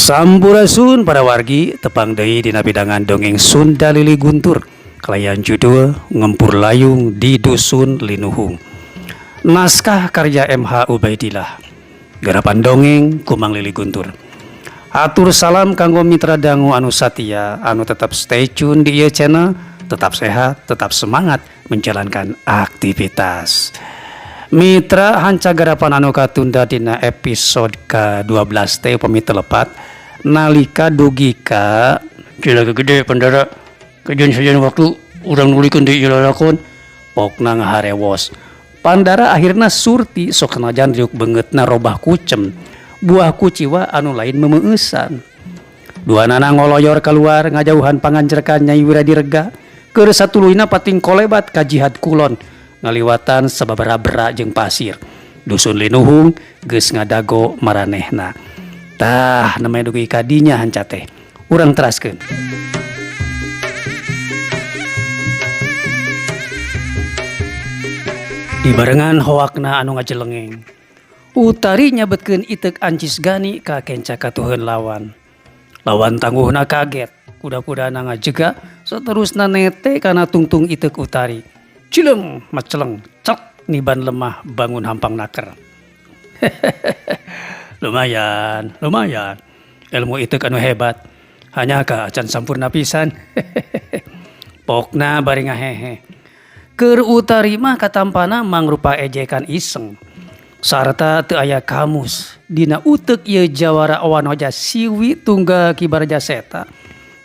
Sampurasun para wargi, tepang deui dina pidangan dongeng Sunda Lili Guntur kalayan judul Ngempur Layung di Dusun Linuhung. Naskah karya MH Ubaidillah. Garapan dongeng ku Mang Lili Guntur. Atur salam kanggo mitra dangu anu satia anu tetap stay tune di ieu channel, tetap sehat, tetap semangat menjalankan aktivitas. Mitra, hanca garapan anu katunda dina episode ke-12 teh upami teu lepat nalika dugi ka Cilaka gede pandara kajian sajian waktu urang nulikeun deui ieu lalakon, pokna ngaharewos. Pandara akhirna surti sok sanajan riuk beungeutna robah kucem buah kuciwa anu lain memeueusan. Duanana ngoloyor kaluar ngajauhan pangancerkan Nyai Wiradirga keur satuluyna pating kolebat ka jihad kulon ngaliwatan sababaraha bera jeung pasir. Dusun Linuhung geus ngadago maranehna. Tah, namanya dugi ka dinya hanca teh. Urang teraskeun. Dibarengan hoakna anu ngajelengeng. Utari nyabetkeun iteuk ancis gani ka kenca katuheun lawan. Lawan tangguhna kaget, kuda-kudana ngajega, saterusna nete kana tungtung iteuk Utari. Cileng, maceleng, cek niban lemah bangun hampang naker. Lumayan, lumayan. Ilmu iteuk anu hebat. Hanya ka acan sampurna pisan. Pokna bari ngahehe. Keur Utari mah katampana mangrupa ejekan iseng. Sarta teu aya kamus dina uteuk ieu jawara wanoja siwi tunggal Ki Baraja Seta.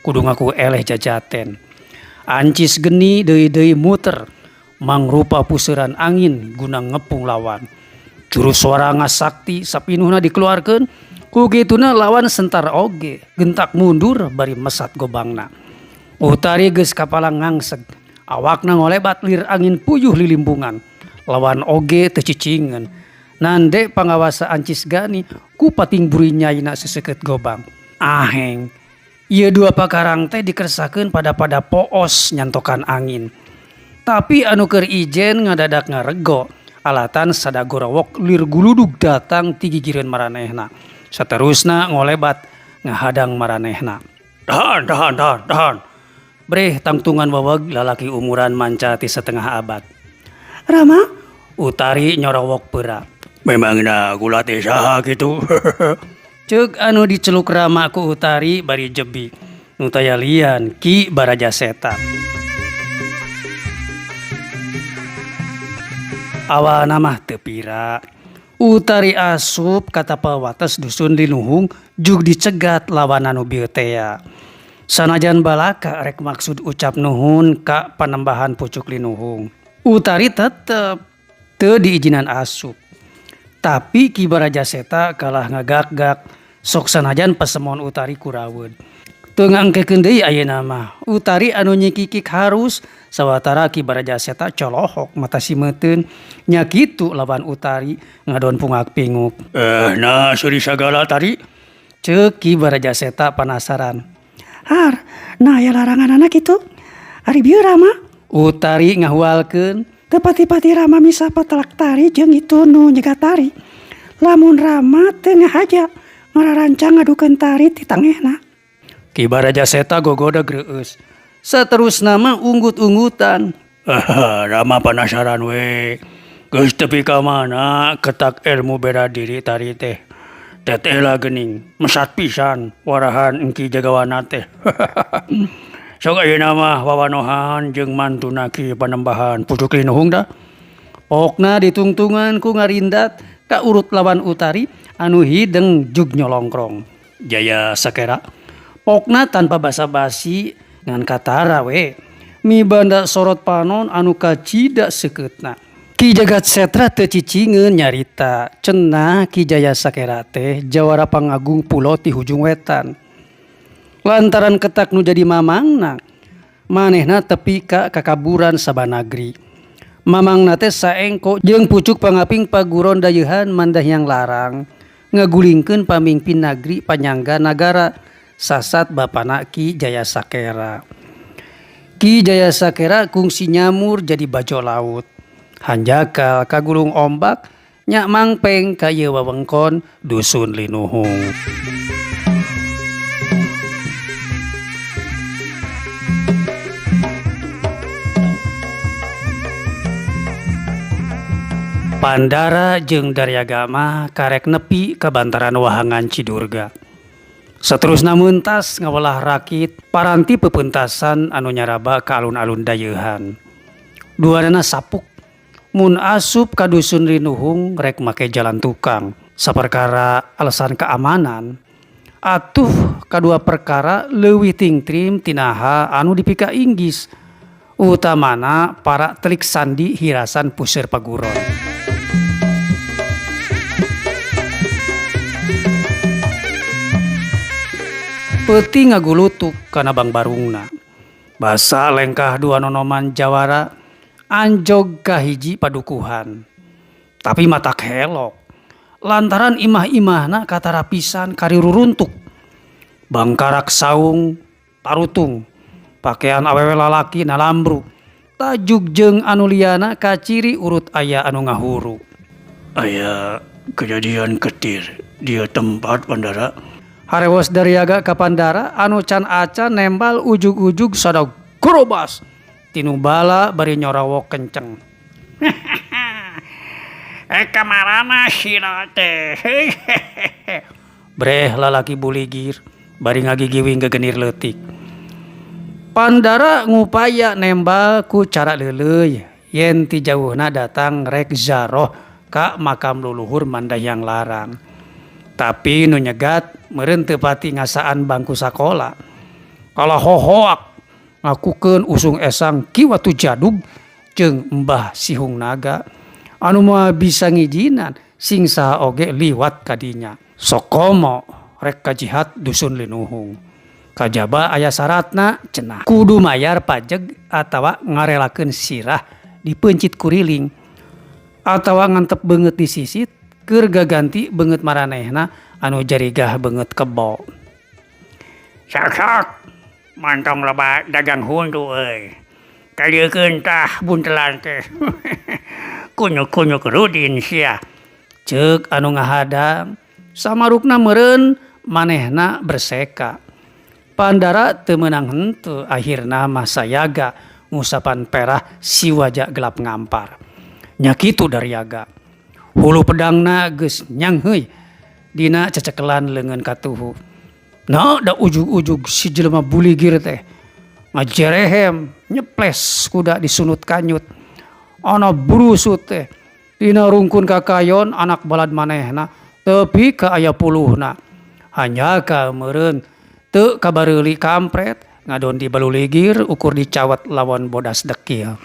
Kudu ngaku eleh jajaten. Ancis geni deui-deui muter mangrupa puseuran angin guna ngepung lawan. Jurus suara ngasakti sapinuhna dikeluarkeun, ku kituna lawan sentar oge gentak mundur bari mesat gobangna. Utari geus kapala ngangseg, awakna ngolebat lir angin puyuh lilimbungan. Lawan oge teu cicingeun. Nande pangawasa ancis gani ku pating buri nyaina seseukeut gobang. Aheng. Ieu dua pakarang teh dikersakeun pada-pada poos nyantokan angin. Tapi anu keur ijen ngadadak ngarego, alatan sadagorowok lir guludug datang ti gigireun maranehna. Saterusna ngolebat ngahadang maranehna. Tahan, tahan, tahan, tahan. Breh tangtungan weweg lalaki umuran manca ti setengah abad. Rama, Utari nyorowok peura. Memangna kula teh saha kitu? Ceuk anu diceluk Rama ku Utari bari jebi. Nu taya lian Ki Baraja Seta. Awalna mah teu pira. Utari asup ka tapal wates dusun Linuhung jug dicegat lawan anu bieu tea. Sanajan balaka rek maksud ucap nuhun ka Panembahan Pucuk Linuhung. Utari tetep teu diijinan asup. Tapi Ki Baraja Seta kalah ngagak-gak sok sanajan pasemon Utari kuraweud. Teu ngangkekeun deui ayeuna mah. Utari anu nyikikik harus sawatara Ki Baraja Seta colohok mata simeuteun nya kitu lawan Utari ngadon pungak pinguk. Eh nah seuri sagala tadi? Ceuk Ki Baraja Seta panasaran. Har, nah aya laranganana kitu? Ari bieu Rama? Utari ngahualkeun. Teu pati-pati Rama misapa telak tari jeung itu nu nyegat tari. Lamun Rama teu ngahaja ngararancang ngadukeun tari ti tangehna. Ki Baraja Seta gogodag reueus. Saterusna mah unggut-unggutan. Rama panasaran we. Geus tepi ka mana ketak ilmu bela diri tari teh. Teteh lah geuning, mesat pisan warahan engki jagawana teh. Sok ayeuna mah wawanohan jeung mantuna Ki Panembahan Pucuk Linuhung dah. Pokna ditungtungan ku ngarindat ka urut lawan Utari anu hideng jug nyolongkrong. Jaya Sakera. Pokna tanpa basa-basi ngan katara we. Mibanda sorot panon anu kacida seukeutna. Ki Jagat Setra teu cicingeun nyarita cenah Ki Jaya Sakera teh jawara pangagung pulo ti hujung wetan. Lantaran ketak nu jadi mamangna, manehna tepi ka kakaburan sabanagri. Mamangna teh saengko jeung pucuk pangaping paguron dayeuhan Mandahyang Larang ngagulingkeun pamingpin nagri panyangga nagara sasat bapana Ki Jaya Sakera. Ki Jaya Sakera kungsi nyamur jadi bajo laut. Hanjakal kagulung ombak nya mangpeng ka ieu wewengkon Dusun Linuhung. Pandara jeung Daryaga mah karek nepi ka bantaran Wahangan Cidurga. Saterusna meuntas ngawelah rakit paranti pepeuntasan anu nyaraba ka alun-alun dayeuhan. Duanana sapuk mun asup ka Dusun Linuhung rek make jalan tukang. Saperkara alasan keamanan atuh kadua perkara leuwih tingtrim tinaha anu dipika inggis utamana para telik sandi hirasan puseur paguron. Peuting ngagulutuk kana bangbarungna. Basa lengkah dua nonoman jawara anjog ka hiji padukuhan. Tapi matak helok lantaran imah-imahna katarapisan kariruruntuk. Bangkarak saung tarutung, pakaian awewe lalaki nalambru, tajuk jeung anu liana kaciri urut aya anu ngahuru. Aya kejadian ketir dia tempat Pandara. Harewos Daryaga ka Pandara anu can acan nembal ujug-ujug sada gorobas tinu bala bari nyorawok kenceng. Kamarana sira teh. Breh lalaki buligir bari ngagigiwing gegenir leutik. Pandara ngupaya nembal ku cara leuleuy yen ti jauhna datang rek zaroh ka makam luluhur Mandahyang Larang. Tapi nu nyegat meureun teu pati ngasaan bangku sakola. Kalah hohoak ngakukeun usung esang Ki Watu Jadug jeung Mbah Sihung Naga anu moal bisa ngijinan sing saha oge liwat kadinya. Sokomo rek kajihat Dusun Linuhung. Kajaba aya syaratna cenah kudu mayar pajeg atawa ngarelakeun sirah dipeuncit kuriling atawa ngantep beungeut disisit keur gaganti beungeut maranehna anu jarigah beungeut kebo. Sok-sok mantong loba dagang huntu euy. Kaliekeun tah buntelan teh. Kunyuk-kunyuk rudin sia. Ceuk anu ngahadang samarukna meureun manehna berseka. Pandara teu meunang henteu akhirna mah sayaga ngusapan perah si wajah gelap ngampar. Nya kitu Daryaga. Hulu pedangna geus nyangheuy dina cecekelan leungeun katuhu. Nah da ujug-ujug si jelema buligir teh ngajerehem nyeples kuda disunut kanyut. Ana brusut teh dina rungkun kakayon anak balad manehna tepi ka aya puluhna. Hanjakal meureun teu kabareuli kampret ngadon di baluligir ukur dicawat lawan bodas dekil.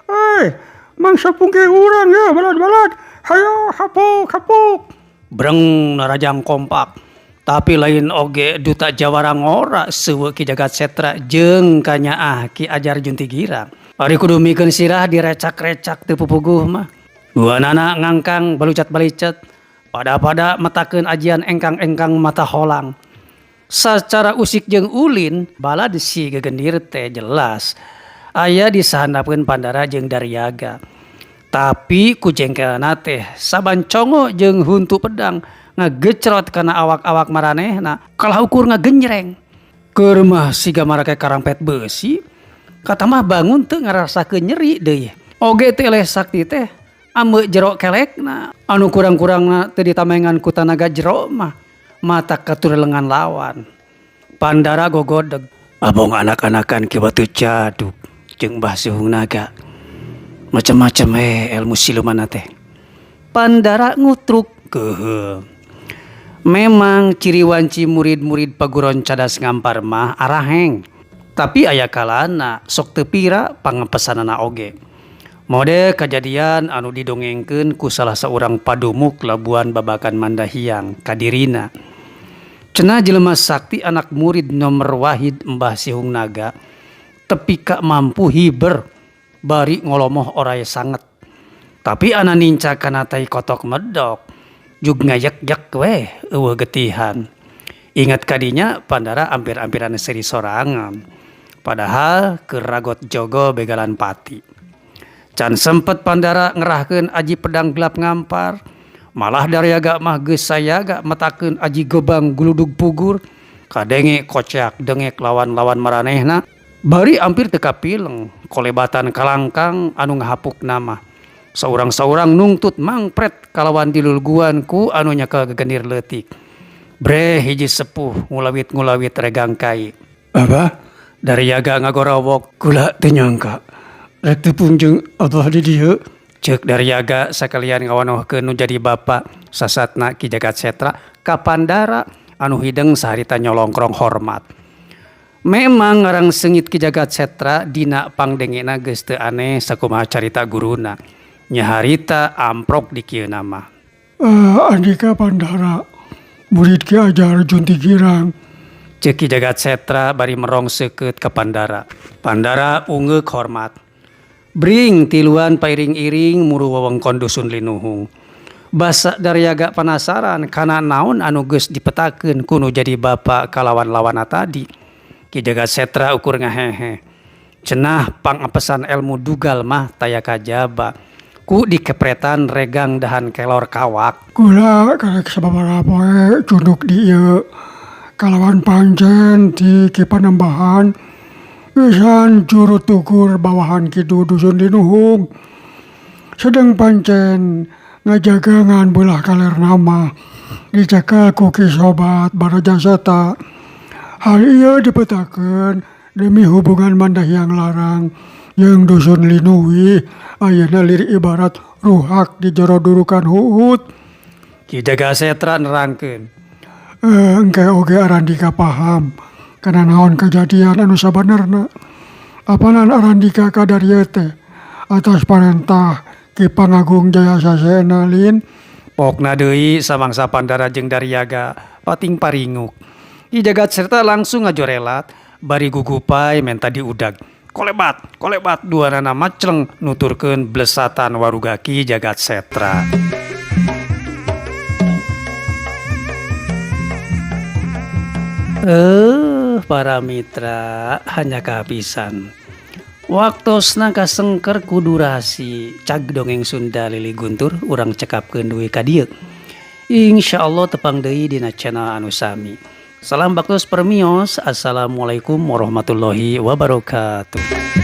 Hei, mangsa pungki urang ya balad-balad. Hayo hapuk hapuk. Breng narajang kompak. Tapi lain oge duta jawara ngora seueuh Ki Jagat Setra jeung kanyaah Ki Ajar Junti Girang. Ari kudu mikeun sirah direcak-recak teu pupuguh mah. Duanana ngangkang balucat-balicet pada-pada metakeun ajian engkang-engkang mata holang. Sacara usik jeung ulin balad si gegendir teh jelas aya disahandapeun Pandara jeung Daryaga. Tapi ku jengkelna teh saban congo jeung huntu pedang ngagecrot kana awak-awak maranehna kalah ukur ngagenjreng. Keur mah siga marake karampet beusi katamah bangun teu ngarasakeun nyeri deui. Oge teh eleh sakti teh ameu jero kelekna anu kurang-kurangna teu ditamengan ku tanaga jero mah mata katurelengan lawan. Pandara gogodeg abong anak-anakan Ki Watu Jadug jeung Mbah Sihung Naga. Macam-macam ilmu siluman teh. Pandara ngutruk keuheul. Memang ciri wanci murid-murid paguron cadas ngampar mah araheng. Tapi aya kalana sok teu pira pangepesanana oge. Mode kajadian anu didongengkeun ku salah saurang padumuk Labuan Babakan Mandahyang kadirina. Cenah jelema sakti anak murid nomor wahid Mbah Sihung Naga tepi ka mampu hiber bari ngolomoh oray sanget. Tapi ana ninca kana tai kotok medok jug ngayek-yek weh eueuh getihan. Ingat kadinya Pandara ampir-ampiran seri sorangan. Padahal keur ragot jogo begalan pati. Can sempet Pandara ngerahkeun aji pedang gelap ngampar, malah Daryaga mah geus sayaga metakeun aji gobang guludug pugur, kadenge koceak dengek lawan-lawan maranehna, bari ampir teu kapileng kolebatan kalangkang anu ngahapukna mah. Saurang-saurang nungtut mangpret kalawan dilulguan ku anu nyekel gegenir leutik. Breh hiji sepuh ngulawit-ngulawit regang kai. Abah, Daryaga ngagorowok, kula teu nyangka rek tepung jeung abah di dieu. Ceuk Daryaga sakalian ngawanohkeun nu jadi bapa sasatna Ki Jagat Setra ka Pandara anu hideng saharita nyolongkrong hormat. Memang ngarang seungit Ki Jagat Setra dina pangdengena geus teu aneh sakumaha carita guruna. Nyaharita amprok di kieu mah. Andika Pandara, murid Ki Ajar Junti Girang. Ceuk Ki Jagat Setra bari merong seukeut ka Pandara. Pandara ungeuk hormat. Bring tiluan pairing-iring muru wewengkon dusun Linuhung. Basa Daryaga panasaran kana naon anu geus dipetakeun ku nu jadi bapa kalawan-lawanna tadi. Ki Jagat Setra ukur ngahehe. Cenah pangapesan elmu dugal mah taya kajaba. Ku dikepretan regang dahan kelor kawak. Kula karek sababaraha poe cunduk di ieu kalawan pancen ti Ki Panembahan pisan juru tugur bawahan kidul dusun Linuhung. Sedeng pancen ngajagangan belah kaler nama dicekel ku Ki Sobat Baraja Seta. Hal ieu dipetakeun demi hubungan Mandahyang Larang jeung dusun Linuwih ayeuna lir ibarat ruhak di jero durukan huut. Ki Jagat Setra nerangkeun. Engke oge Arandika paham kana naon kajadian anu sabenerna. Apanan Arandika kadarieu teh atas parentah Ki Pangagung Jaya Sasena lin. Pokna deui samangsa Pandara jeung Daryaga pating paringuk. Ki Jagat Setra langsung ngajorelat bari gugupai menta diudag. Kolebat, kolebat duanana macleng nuturkeun blesatan waruga Ki Jagat Setra. Para mitra hanya kehabisan. Waktosna kasengker ku durasi cag dongeng Sunda Lili Guntur urang cekapkeun dugi ka dieu. Insyaallah tepang deui dina channel anu sami. Salam baktos permios. Assalamualaikum warahmatullahi wabarakatuh.